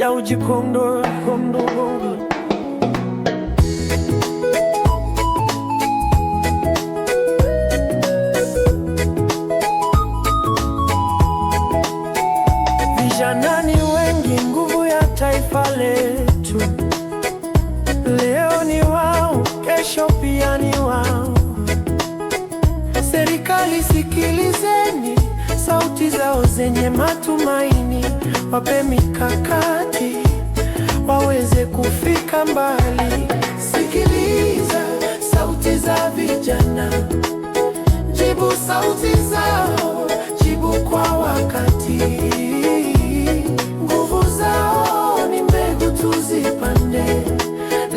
Ya ujikondo kondo. Vijana ni wengi, nguvu ya taifa letu. Leo ni wao, kesho pia ni wao. Serikali, sikilizeni sauti zao zenye matumaini, wape mikakati waweze kufika mbali. Sikiliza sauti za vijana, jibu sauti zao, jibu kwa wakati. Nguvu zao ni mbegu tuzipande,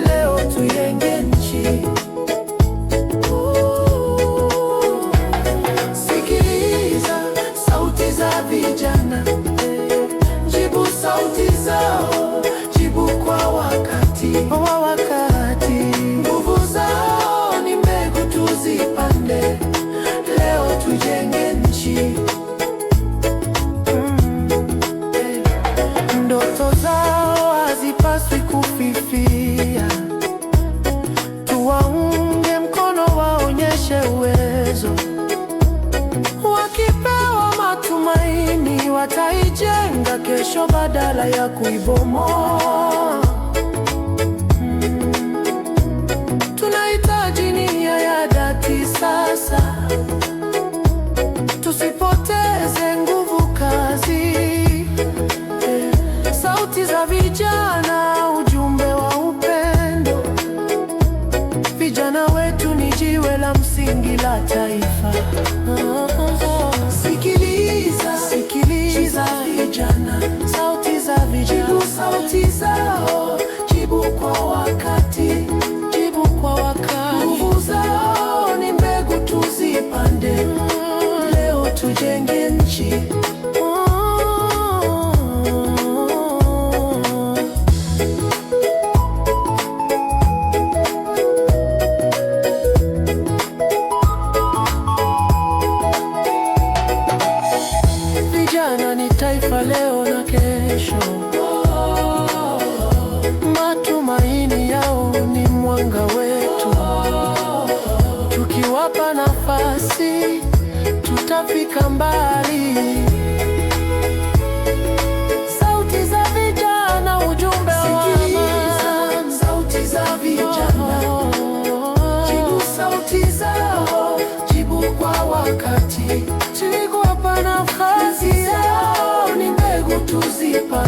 leo tuyenge nchi. Sikiliza sauti za vijana, jibu sauti zao, jibu kwa wakati, kwa wakati. Nguvu zao ni mbegu tuzipande, leo tujenge nchi. Ndoto zao hazipaswi kufifia, tuwaunge mkono, waonyeshe uwezo. Wakipewa matumaini, wataijenga kesho badala ya kuibomoa. Tunahitaji nia ya dhati sasa, tusipoteze nguvu kazi. Sauti za vijana, ujumbe wa upendo. Vijana wetu ni jiwe la msingi la taifa. Sikiliza, sikiliza vijana, sauti za vijana, jibu sauti zao, jibu kwa wakati, jibu kwa wakati. Nguvu zao ni mbegu tuzipande, leo tujenge nchi. Vijana ni taifa leo na kesho. Matumaini yao ni mwanga wetu. Tukiwapa nafasi, tutafika mbali. Sauti za vijana, ujumbe wa amani. Sauti za vijana, jibu sauti zao, jibu kwa wakati. Tukiwapa nafasi yao ni mbegu tuzipande.